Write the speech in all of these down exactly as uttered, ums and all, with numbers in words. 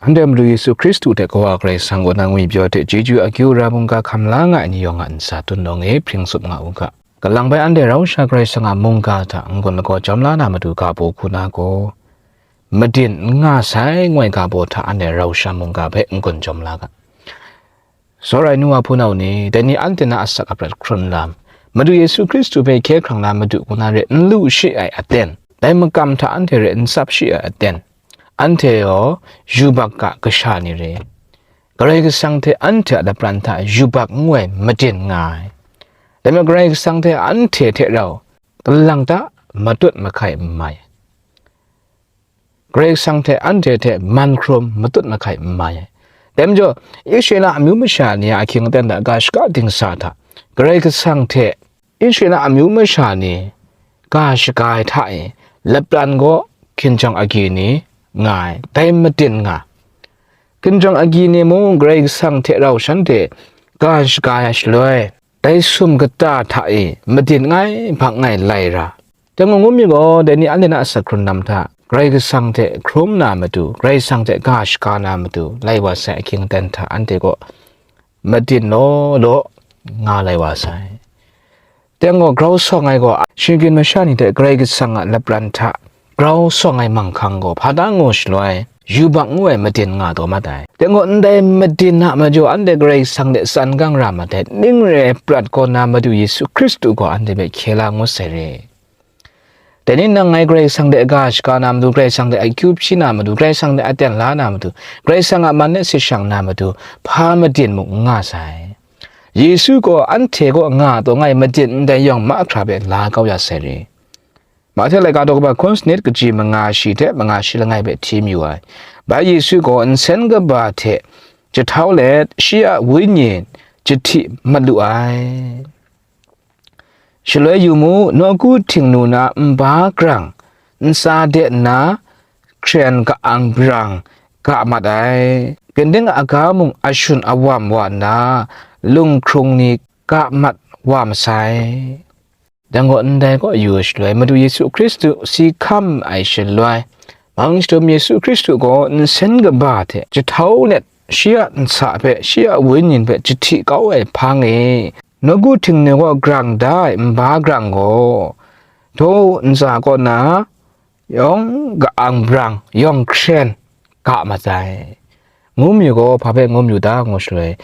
Anhte Madu Yesu Hkristu hte Kawa Karai Kasang kaw na ngwipyaw hte chyeju akyu ra mungga hkam la nga ai ni yawng a ntsa tun nawng e hpring tsup nga u ga. Kalang bai anhte rau sha Karai Kasang a mungga hta n-gun lagaw jawm la na matu ga baw hku na gaw, madin n nga sai ngoi ga baw hta anhte rau sha mungga hpe n-gun jawm la ga. Tsawra ai nu wa hpunau ni, dai ni anhte na asak aprat hkrun lam, Madu Yesu Hkristu hpe hkye hkrang na Madu kaw na re n lu shi ai aten, dai makam hta anhte re n tsap shi ai aten, anhte gaw yubak ga kasha ni re, Karai Kasang hte anhte a lapran hta yubak ngu ai madin nga ai. Dai majaw Karai Kasang hte anhte hte rau kalang ta matut mahkai n mai. Karai Kasang hte anhte hte man hkrum matut mahkai n mai ai. Dai majaw, Israela amyu masha ni a ahkying aten hta ga shaka dingsa hta, Karai Kasang hte Israela amyu masha ni ga shaga ai hta e, lapran gaw hkinjawng agyi ni nga ai, dai madin nga. Hkinjawng agyi ni mung Karai Kasang hte rau shanhte ga shaga ai shaloi, dai sum kata hta e madin ngai bak ngai lai ra. Dai ngu mi gaw, dai ni anhte na asak hkrun lam hta, Karai Kasang hte hkrum na matu, Karai Kasang hte ga shaga na matu, lai wa sai ahkying aten hta anhte gaw madin law law nga lai wa sai. Dai gaw grau sawng ai gaw, shinggyim masha ni hte Karai Kasang a lapran hta grau sawng ai manghkang gaw hpa da ngu shaloi, yubak ngu ai madin nga taw mat ai. Dai gaw ndai madin a majaw anhte Karai Kasang hte tsan gang ra mat ai, ning re ai prat kaw na Madu Yesu Hkristu gaw anhte hpe hkye la ngut sai re. Dai ni nang ngai Karai Kasang hte ga shaga na matu, Karai Kasang hte akyu hpyi na matu, Karai Kasang hte aten la na matu, Karai Kasang a man e si shang na matu, hpa madin mung n nga sai. Yesu gaw anhte kaw nga taw nga ai madin ndai yawng mahkra hpe la kau ya sai re. Mahte laika daw kaba hkun sanit kaji manga shi hte manga shi langai hpe hti mayu ai. Bai Yesu gaw nsen kaba hte jahtau let, shi a wenyi jahti mat lu ai. Shaloi yu mu, nawku htingnu na nba grang, ntsa de nna hkren ka-ang brang ga mat ai. Ginding aga mung ashun awam wa nna, lunghkrung ni ga mat wa masai. Dang gaw ndai kaw yu ai shaloi, Madu Yesu Hkristu si hkam ai shaloi, mang shadum Yesu Hkristu gaw nsen kaba hte jahtau let, shi a ntsa hpe, shi a wenyi hpe jahti kau ai hpang e, nawku htingnu gaw grang da ai nba grang gaw, htaw ntsa kaw na yawng ka-ang brang, yawng hkren ga mat ai. Ngu mi gaw, hpa hpe ngu mi u ta, ngu shaloi,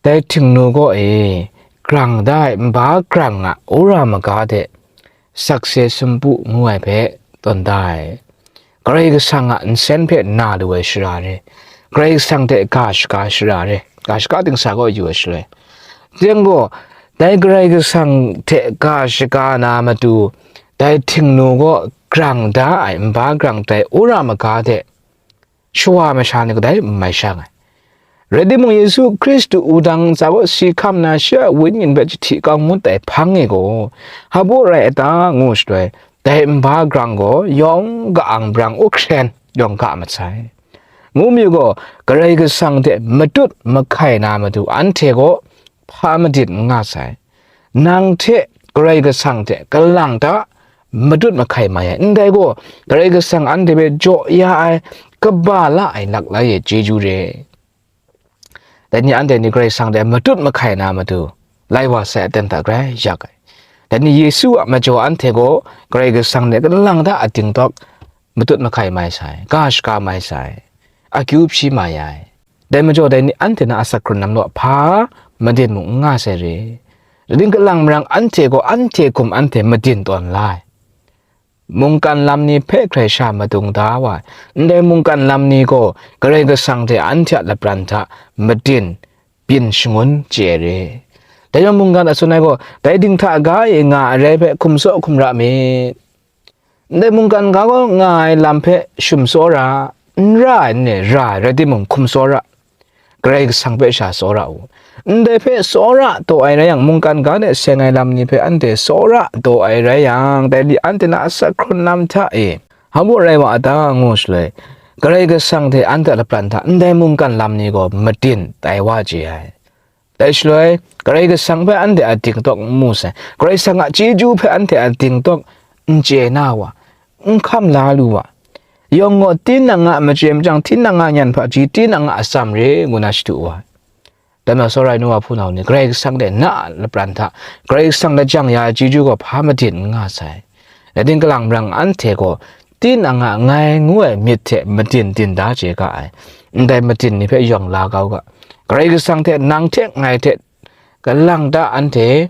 dai htingnu gaw e, grang da ai nba grang a wora maga de, sakse sumpu ngu ai hpe tawn da ai. Karai Kasang a nsen hpe na lu ai shara re, Karai Kasang hte ga shaga shara re, ga shaga dingsa gaw yu ai shaloi, teng gaw, dai Karai Kasang hte ga shaga na matu, dai htingnu gaw grang da ai nba grang dai wora maga de, shawa masha ni kadai n mai shang ai. Rai timung, Yesu Hkristu wudang ntsa gaw si hkam na, shi a wenyi hpe jahti kau ngut ai hpang e gaw, hpa baw rai a ta, ngu shaloi, dai nba grang gaw yawng ka-ang brang u hkren yawng ga mat sai. Ngu mi gaw, Karai Kasang hte matut mahkai na matu anhte gaw hpa madin n nga sai. Nang hte Karai Kasang hte kalang ta matut mahkai mai ai. Ndai gaw, Karai Kasang anhte hpe jaw ya ai, kaba la ai laklai e chyeju re. Dai ni anhte ni Karai Kasang hte matut mahkai na matu, lai wa sai aten hta grai yak ai. Dai ni Yesu a majaw anhte gaw Karai Kasang hte kalang ta ating tawk matut mahkai mai sai, ga shaga mai sai, akyu hpyi mai ai. Dai majaw dai ni anhte na asak hkrun lam law hpa madin mung n nga sai re. Rai tim, kalang marang anhte gaw anhte hkum anhte madin tawn la ai. Mungkan lam ni hpe hkrai sha madung da wa ai. Ndai mungkan lam ni gaw Karai Kasang hte anhte a lapran hta madin byin shangun chye ai re. Dai majaw mungkan a tsun ai gaw, dai dinghta ga e nga ai rai hpe hkum tsaw hkum ra myit. Ndai mungkan ga gaw nga ai lam hpe shum tsaw ra, n ra ai n e, ra ai rai timung, hkum tsawra, Karai Kasang hpe sha tsawra u. Ndai hpe tsawra taw ai rai yang, mungkan ga de seng ai lam ni hpe anhte tsawra taw ai rai yang, dai li anhte na asak hkrun lam hta e, hpa baw rai wa a ta, ngu shaloi, Karai Kasang hte anhte a lapran hta ndai mungkan lam ni gaw madin tai wa chye ai. Dai shaloi, Karai Kasang hpe anhte a dingtawk n mu sai, Karai Kasang a chyeju hpe anhte a dingtawk n chye na wa, n hkam la lu wa, yawng gaw tinang a machye machyang, tinang a nyan hpaji, tinang a atsam re, ngu na shadu wa ai. Dai majaw, sawrai nu wa hpunau ni, Karai Kasang hte na a lapran hta, Karai Kasang lajang ya ai chyeju gaw hpa maden n nga sai. Rai tim, kalang marang anhte gaw tinang a ngai ngu ai myit hte maden din da chye ga ai. Ndai maden ni hpe yawng la kau ga. Karai Kasang hte, nang hte, ngai hte, kalang ta anhte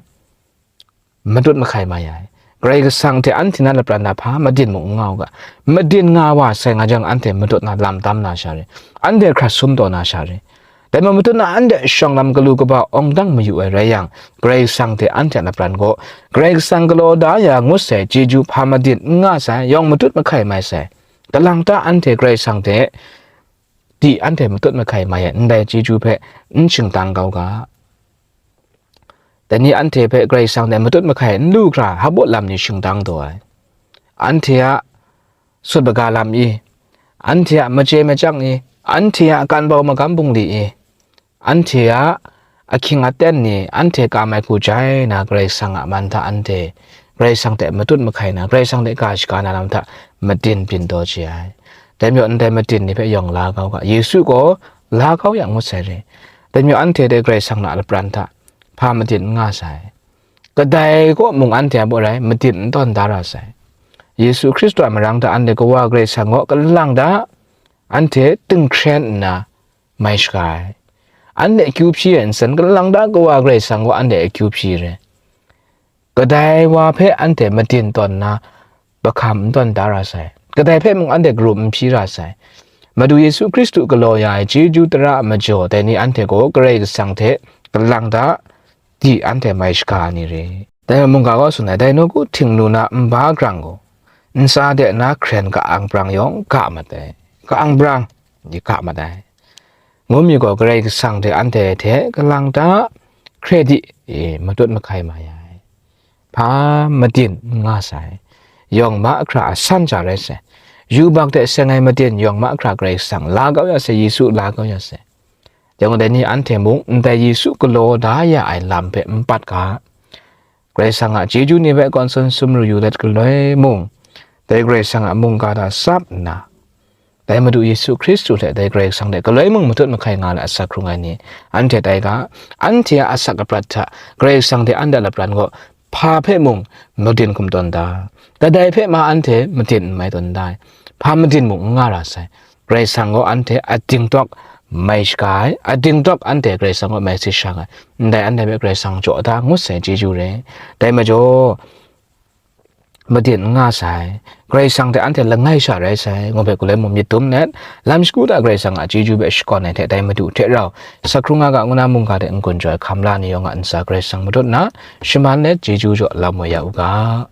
matut mahkai mai ai. Karai Kasang hte anhte na lapran na hpa maden mung n nga u ga. Maden nga wa sai nga jang, anhte matut na lam tam na sha re, anhte hkrat sum taw na sha re. Dai majaw, matut na anhte shawng lam galu kaba awng dang mayu ai rai yang, Karai Kasang hte anhte a lapran gaw, Karai Kasang galaw da ya ngut sai chyeju hpa maden n nga sai, yawng matut mahkai mai sai. Kalang ta anhte Karai Kasang hte di anhte matut mahkai mai ai ndai chyeju hpe n shingtang kau ga. Dai ni anhte hpe Karai Kasang hte matut mahkai n lu hkra, hap lam ni shingtang taw ai. Anhte a sut maga lam i, anhte a machye machyang i, anhte a kan bau magam bungli i, anhte a ahkying aten ni, anhte kam ai hku jai na, Karai Kasang a man hta anhte Karai Kasang hte matut mahkai na, Karai Kasang hte ga shaga na lam hta maden byin taw chye ai. Dai majaw, ndai maden ni hpe yawng la kau ga, Yesu gaw la kau ya ngut sai re. Dai majaw, anhte dai Karai Kasang na lapran hta hpa maden n nga sai. Kadai kaw mung anhte a baw rai maden n tawn da ra sai. Yesu Hkristu a marang hta anhte Kawa Karai Kasang gaw kalang ta anhte dinghkren nna mai shaga ai. Anhte akyu hpyi ai nsen, kalang ta Kawa Karai Kasang gaw anhte akyu hpyi re. Kadai wa hpe anhte maden tawn nna, bahkam n tawn da ra sai. Kadai hpe mung anhte garum n hpyi ra sai. Madu Yesu Hkristu galaw ya ai chyeju tara a majaw, dai ni anhte gaw Karai Kasang hte kalang ta di anhte mai shaga ai ni re. Dai mungga gaw tsun ai, dai nawku htingnu na nba grang gaw, ntsa de na hkren ka-ang brang yawng ga mat ai. Ka-ang brang, ni ga mat ai. Ngu mi gaw, Karai Kasang hte anhte hte kalang ta hkre di, e, matut mahkai mai ai. Hpa maden n nga sai. Yawng mahkra a san ja rai sai. Yubak hte seng ai maden yawng mahkra Karai Kasang la kau ya sai, Yesu la kau ya sai. Dai gaw, dai ni anhte mung ndai Yesu galaw da ya ai lam hpe n pat ga. Karai Kasang a chyeju ni hpe kawn san sumru yu let galoi mung, dai Karai Kasang a mungga hta sap nna, dai Madu Yesu Hkristu hte dai Karai Kasang hte galoi mung matut mahkai nga ai asak hkrung ai ni, anhte tai ga, anhte a asak aprat hta Karai Kasang hte anhte a lapran gaw hpa hpe mung maden hkum tawn da, kadai hpe ma anhte maden n mai tawn da ai, hpa maden mung n nga ra sai. Karai Kasang gaw anhte a dingtawk mai shaga ai, a dingtawk anhte Karai Kasang gaw mai sit sha ai. Ndai anhte hpe Karai Kasang jaw da ngut sai chyeju re. Dai majaw, maden n nga sai, Karai Kasang hte anhte langai sha rai sai, ngu hpe galoi mung myit dum let, lam shagu hta Karai Kasang a chyeju hpe shakawn ai hte dai Madu hte rau, asak hkrung nga ga ngu na mungga hte n-gun jaw ai hkam la ni yawng a ntsa Karai Kasang matut nna, shaman let chyeju jaw lam woi ya u ga.